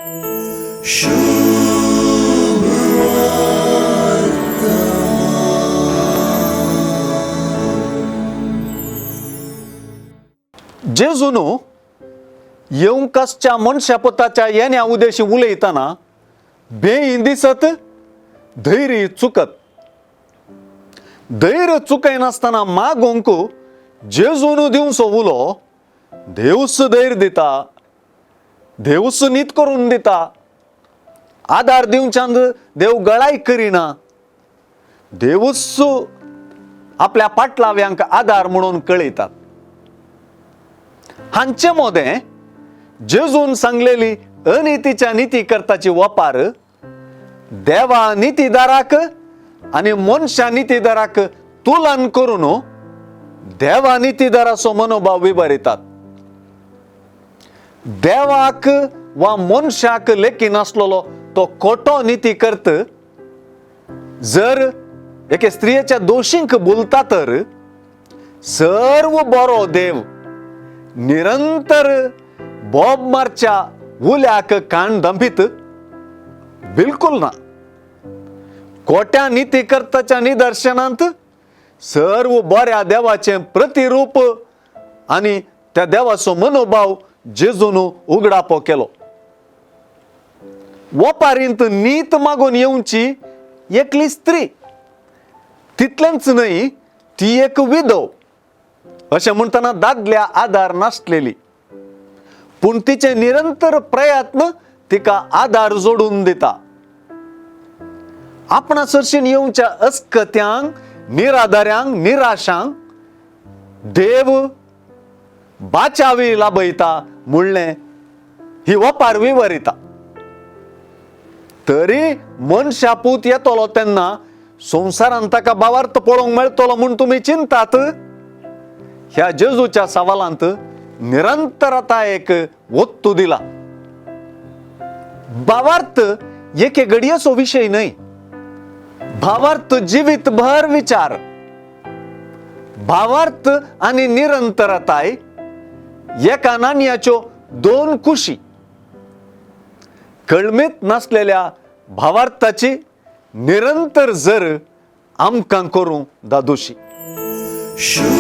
जेजून येवंक आसच्या मनशापुताच्या येण्या उदेशी उलयतना बें दिसत धैर्य चुकत. धैर्य चुकयनासतना मागोंक जेजून दिवचो उलो देवूच धैर्य दिता, देवूच नीत करून दिता. आदार दिवच्यान देव गळाय करिना, देवूच आपल्या पाटलाव्यांक आदार म्हणून कळयतात. हांचे मोदें जेजून सांगलेली अनितीच्या निती करताची वपार देवा नितीदाराक आनी मनशा नितीदाराक तुलन करून देवा नितीदाराचो मनोभाव विबरितात. देवाक वा मनशाक लेखी नासलेलो तो खोटो निती करत जर एके स्त्रियेच्या दोशींक बोलता तर सर्व बरो देव निरंतर बोब मारच्या उल्याक कान दंपीत बिलकुल ना. खोट्या निती करताच्या निदर्शनांत सर्व बऱ्या देवाचें प्रतिरूप आनी त्या देवाचो मनोभाव जेजून उगडापो केलो. वपारींत नीत मागून येवची एकली स्त्री, तितलेंच न्हय ती एक विधव अशें म्हणटना दादल्या आदार नासलेली, पूण तिचे निरंतर प्रयत्न तिका आदार जोडून दिता. आपणा सरशीन येवच्या अस्कत्यांक, निराधाऱ्यांक, निराशांक देव बाचावी लाभयता म्हणलें ही वपार विवरिता. तरी मनशा पूत येतलो तेन्ना संवसारान ताका भावार्थ पळोवंक मेळटलो म्हूण तुमी चिंतात. ह्या जेजूच्या सवालांत निरंतरता एक वत्तू दिला. भावार्थ एके घडयेचो विशय न्हय, भावार्थ जिवीत भर विचार. भावार्थ आनी निरंतरताय एका नाणयाच्यो दोन कुशी. कळमीत नासलेल्या भावार्थाची निरंतर जर आमकां करूं दादोशी. शुभ.